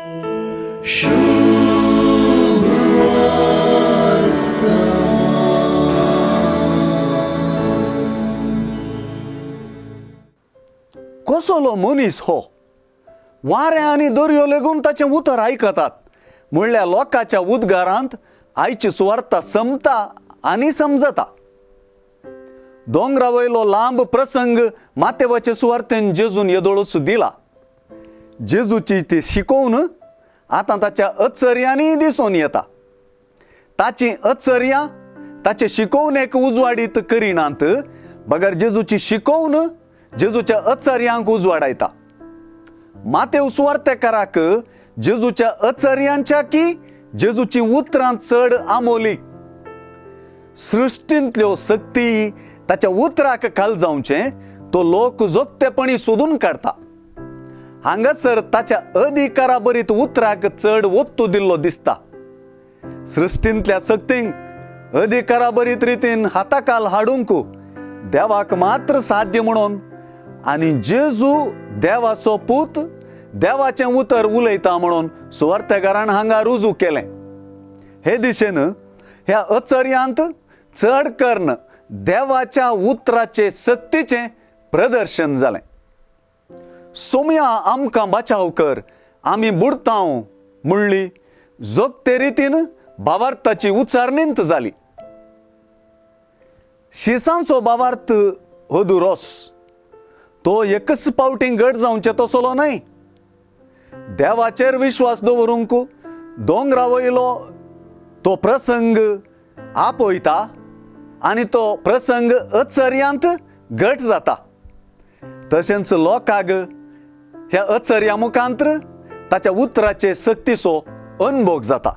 कसलो मनीस हो, वारें आनी दर्यो लेगून ताचें उतर आयकतात म्हणल्यार लोकांच्या उद्गारांत आयची सुवार्ता समता आनी समजता. दोंगरा वयलो लांब प्रसंग मातेवाचे सुवार्तेन जेजून येदोळूच दिला. जेजूची ती शिकोवन आतां ताच्या अचर्यांनी दिसून येता. ताची अचर्यां ताचे शिकोवणेक उजवाडीत करिनात, बगर जेजूची शिकोवन जेजूच्या अचर्यांक उजवाडायता. मातेव सुवार्तेकाराक जेजूच्या अचर्यांच्या की जेजूची उतरां चड आमोली. सृश्टींतल्यो शक्ती ताच्या उतराक खाल जावचें तो लोक जोगतेपणी सोदून काडटा. हांगासर ताच्या अधिकारा बरीत उतराक चड ओत्तू दिल्लो दिसता. सृश्टींतल्या शक्तींक अधिकारा बरीत रितीन हाताकाल हाडूंक देवाक मात्र साध्य म्हणून आनी जेजू देवाचो पूत देवाचें उतर उलयता म्हणून सुवार्तेकारान हांगा रुजू केलें. हे दिशेन ह्या अचर्यांत चड करून देवाच्या उतराचे शक्तीचें प्रदर्शन जालें. सोमया आमकां बचाव कर, आमी बुडतांव म्हणली जोगते रितीन भावार्थाची उच्चारणींत जाली. शिसांचो भावार्थ अदुरोस, तो एकच पावटी घट जावचें तसलो न्हय. देवाचेर विश्वास दवरूंक दोंगरा वयलो तो प्रसंग आपयता आनी तो प्रसंग अचर्यांत घट जाता. तशेंच लोकांक ह्या अचर्या मुखांत्र ताच्या उतराचे शक्तीचो अनभोग जाता.